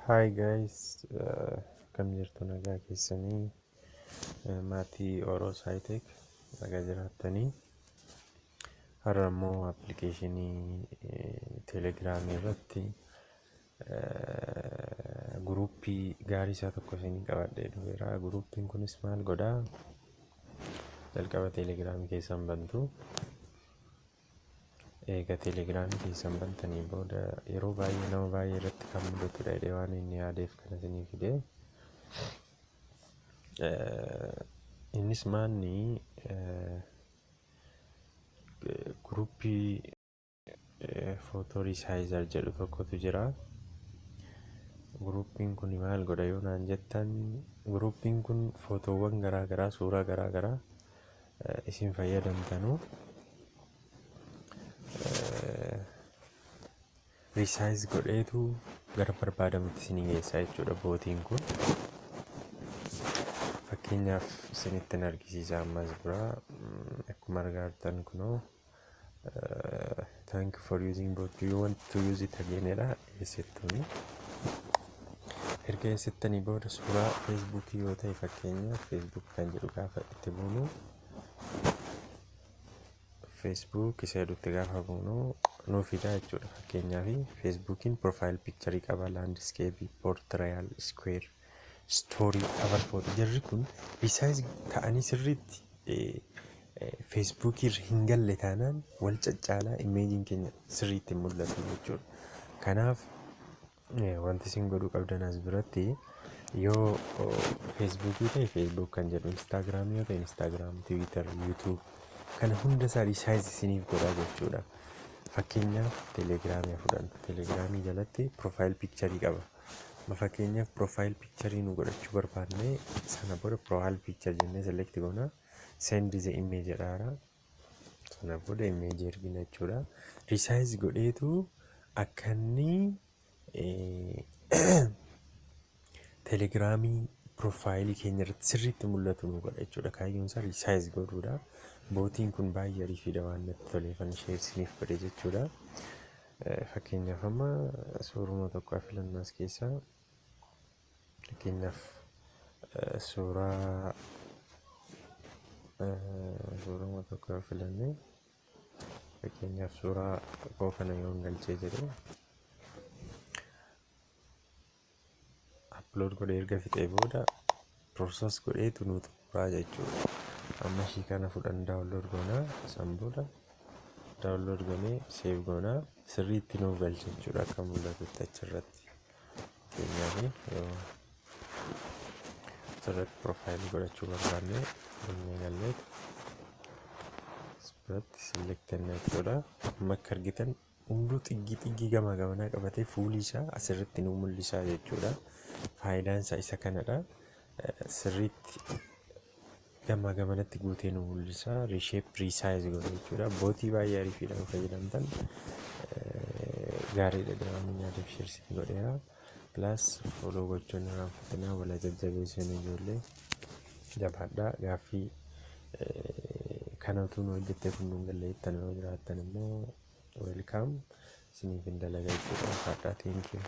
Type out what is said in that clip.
Hi guys, akkam jirtu? Nagaa keessanii? Maatii Oro Saayiteek nagaa jiraattanii? Har'a immoo appilikeeshinii teelegiraamii irratti guruppii gaarii isaa tokko isinii qabadhee dhufeera. Guruppiin kunis maal godhaa? Jalqaba teelegiraamii keessan bantu. Eega teelegiraamii keessan bantanii booda, yeroo baay'ee nama baay'ee irratti kan mudatudha jedhee waan inni yaadeef kana isinii fide. Innis maanni, guruppii photo resizer jedhu tokkotu jira. Guruppiin kun maal godha yoo naan jettan, guruppiin kun footoowwan garaa garaa, suuraa garaa garaa isin fayyadamtanuu resize godheetu gara barbaadamutti isinii geessa jechuudha bootiin kun. Fakkeenyaaf isinittin argisiisa. Ammas dura akkuma argaa jirtan kunoo "Thank you for using bot. Do you want to use it again?" jedha. Eessattuuni erga eessattanii booda, suuraa feesbuukii yoo ta'e, fakkeenyaaf Facebook kan jedhu gaafa itti buunu, Facebook isa jedhutti gaafa buunu nuu fidaa jechuudha. Fakkeenyaaf feesbuukiin profile picture qaba, landscape, portrait, square, story, cover photo. Jarri kun resize ta'anii sirriitti feesbuukii irra hin galle taanaan wal caccaalaa, imageiin keenya sirriitti hin mul'atu jechuudha. Kanaaf wanti isin godhuu qabdan as biratti, yoo feesbuukii ta'e Facebook kan jedhu, instaagiraamii yoo ta'e Instagram, Twitter, YouTube, kana hunda isaa resize isiniif godhaa jechuudha. Fakkeenyaaf teelegiraamii fudhannu. Teelegiraamii jalatti profile picture qaba. Fakkeenyaaf profile picture nu godhachuu barbaanne, sana booda profile picture jennee select goona. "Send the image" jedhaara. Sana booda image ergina jechuudha. Resize godheetu akka inni teelegiraamii profileii keenya irratti sirriitti mul'atu nu godha jechuudha. Kaayyoon isaa resize godhuudha. Bootiin kun baay'ee ariifiidha, waan natti toleefan share isiniif godhe jechuudha. Fakkeenyaaf amma suuruma tokko filannoo as keessaa, fakkeenyaaf suuruma tokko yoo filanne, fakkeenyaaf suuraa koo kana yoon galchee jedhe, upload godhee erga fixee booda process godheetu nu xumuraa jechuudha. Amma ishii kana fudhan, download goonaa, san booda download goonee save goonaa, sirriitti nuuf galcha jechuudha akka mul'atutti achirratti. Fakkeenyaaf yoo asirratti profileii godhachuu barbaanne, inni galleetu biratti select jenna jechuudha. Amma akka argitan hunduu xiggii xiggii gamaa gamanaa qabatee fuulli isaa asirratti nu mul'isa jechuudha. Faayidaan isaa isa kanadha. Sirriitti gamaa gamanatti guutee nu mul'isa. Reshape, resize godha jechuudha. Bootii baay'ee ariifiidhaan fayyadamtan gaariidha. Waan yaadeef share isin godheera. Plus follow gochuun irraanfatinaa, wal jajjabeessuun ijoollee jabaadhaa. Gaaffii kana utuu nu hojjettee kun nuun galle jettan yoo jiraattan immoo welcome, isiniif hin dalaga jechuudha. Ulfaadhaa, thank you.